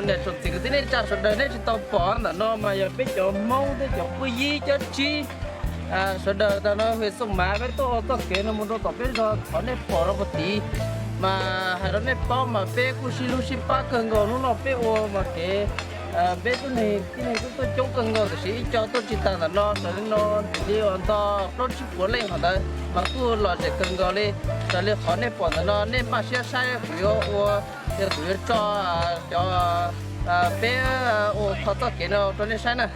Niam tsoom txiv kwv tij neej tsa sawv daws, nej tsis tau pom ntawm no mas yog peb cov Hmoob thiab cov phooj ywg cov tsib sawv daws tag no, hu Xoo Mav, peb tuaj ua txoj kev no mus rau tom peb zos, qhov nej pom rau puag tid. Mas hais rau nej paub mas peb kuj sib hlub sib pab kawg nkaus, hnub no peb ua mas kev peb tib neeg tib neeg kuj tuaj coob kawg nkaus, tiam sis ib co tuaj tsis tas ntawm no, raws li no li uas ntog plaub tsib puas leej qhov ntawd mas kuj lom zem kawg nkaus li. Raws li qhov nej pom ntawm no, nej npaj siab saib, kuv yuav ua, kuv yuav tso cov peb ua kho txoj kev no rau nej saib na.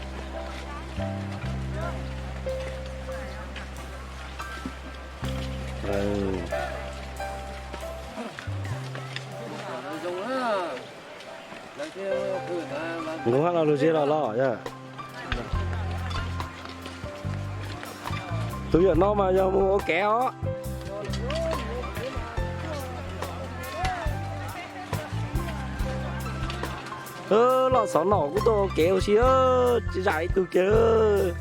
Nqus hab los lug zig los los yog. Tus yawm no mas yog mus ua kev os. Loj xov nom kuj tuaj ua kev ua si, tsis zam ib tug kiag.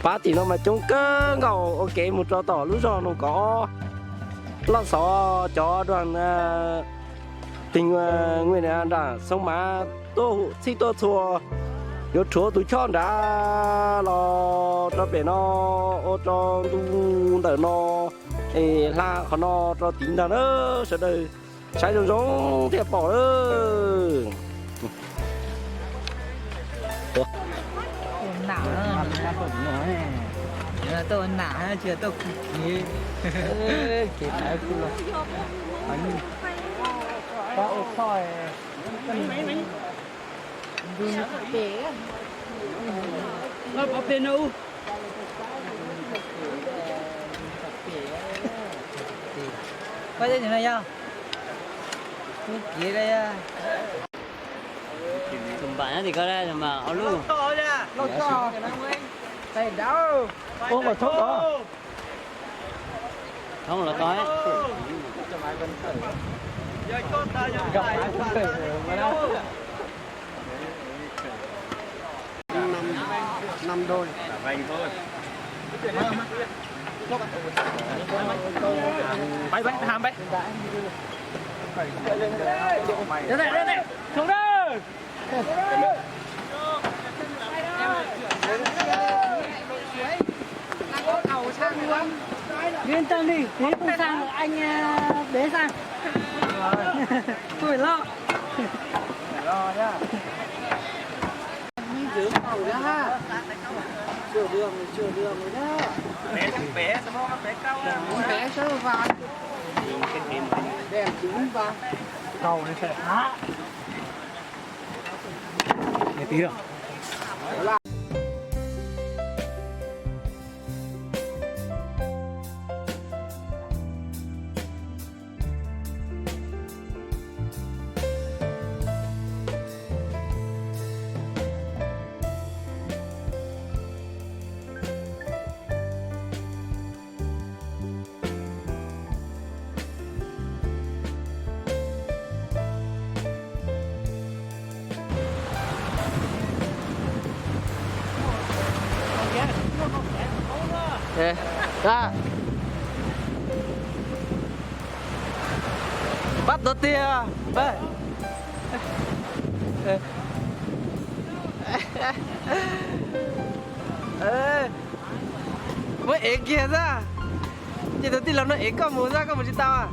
Pab tim no mas coob kawg nkaus, ua kev mus rau tom lub zog Noog Kov. Loj xov cov dua tig nram Xoo Mav tuaj txhij tuaj txhua, yuav rhuav tus choj nrad los rau pem no, ua rau ntu ntawm no, es hla qhov no rau tid ntag na. Sawv daws saib zoo zoo thiaj pom lawm. Tuaj ua nam tsis tuaj khwv kev, kev tawv kuj los. Pov pem no. Pab teb no yog khwv kev. Tus npam nyob tim ko mas ob lub. Ua kom thoob tod. Thoob los tod. Yên tâm đi, cuối cùng sang anh bé sang. Tuổi lắm. Sửa đường, sửa đường rồi đó. Bé sao mà bé sao mà vàng. Đèn chính vàng. Cầu này sẽ phá. Nghe tí không? Pab tuav tiag. Muab ev kiag xwb. Ces tus tij laug no ev koj mus xwb, koj mus tsis tau.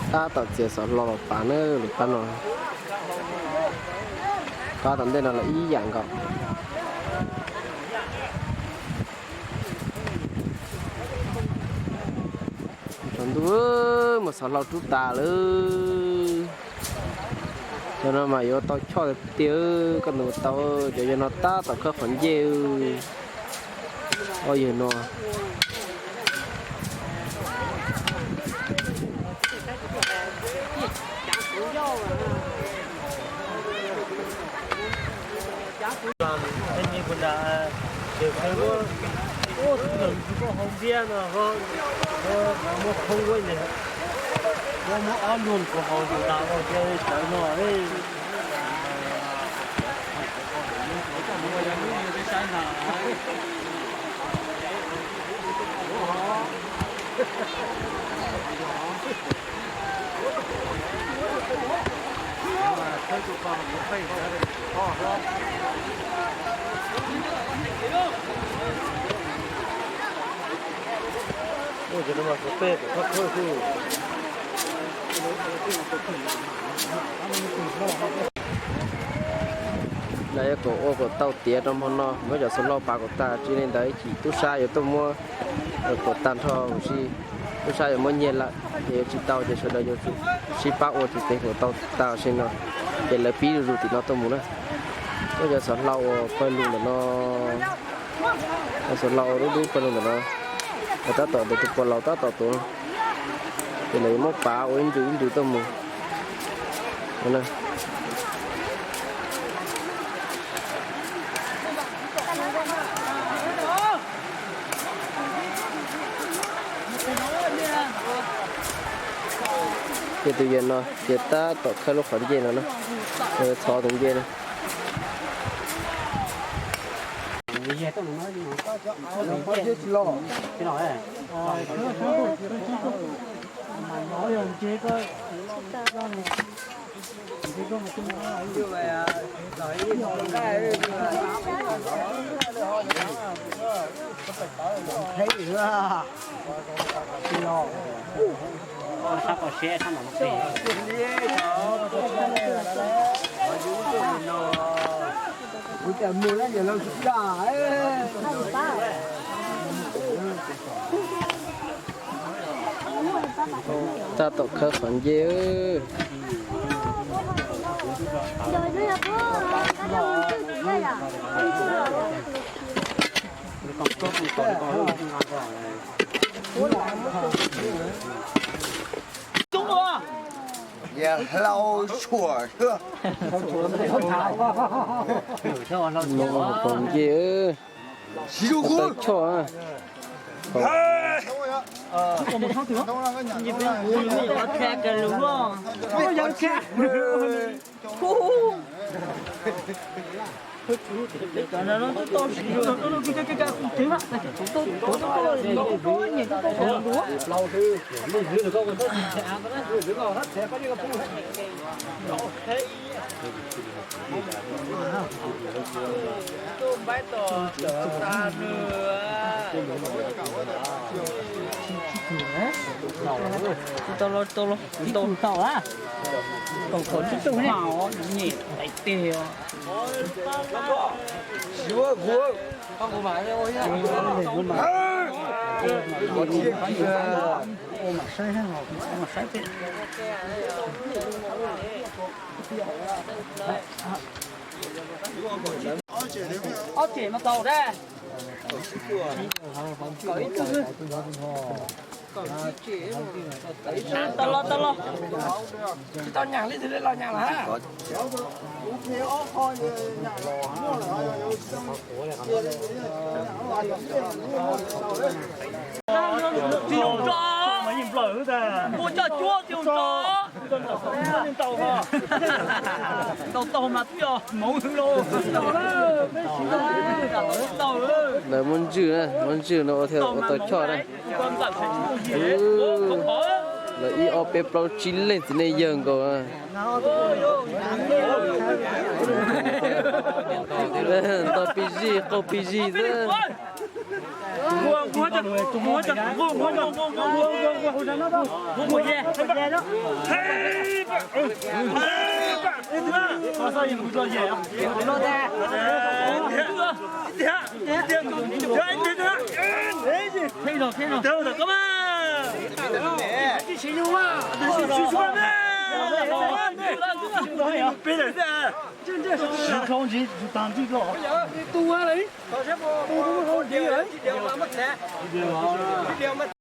Tab tom txiav xov hlau los pav na lub pab no. Qab tom ntej no los ib yam nkaus. Tsaus ntuj, muab xov hlau rub tas lawm. Cov no mas yuav tau choj tiag tiag, koj ntus tau, cov yog no tab tom khawb qhov ncej. Ob yawg no. Muab khoob ua, muab ob luag kuv haus tus tas ua cia sawv no. Lawv yuav kom ua kom tau tiav rau hmo no, muab cov xov hlau pav kom tag, tsis li ntawd ib chim tub sab yuav tuaj muab kom tag nrho huv si. Tub sab yuav muab nyiag lawm, ces yuav tsis tau, ces sawv daws yuav tsum sib pab ua tus tes kom tau tag huv si no. Ces lawv pib zuj zus tim no tuaj mus na. Muab cov xov hlau uas pawg lug ntawm no, cov xov hlau dub dub pawg lug ntawm no, tab tom ntawm tus puas laus tab tom tuav, ces lawv yuav muab pav ua ib ntws ib ntws tuaj mus. Ces tus yawg no ces tab tom khawb lub qhov ncej no na, txhov tus ncej na. Tab tom khawb qhov ncej. Hlau tshuam xwb. Hlau ncej, tawg choj. Tau los, tau los, tau tau a. Tau tau tsis tau na, nyem tais teg os. Ob cem mas tau dab. Tau los, tau los. Tsis tau nyam li, twb los nyam lawm. Tsis zoo tso. Ua coj cuab tsis zoo tso. Tau tau mas twb yog hmoov hwv los. Lawv muab ntswj na, muab ntswj no ua thiaj ua tau choj na. Lawv ib ob peb plaub tsib leej txiv neej yawg nkaus. Nto pis zig qaug pis zig xwb.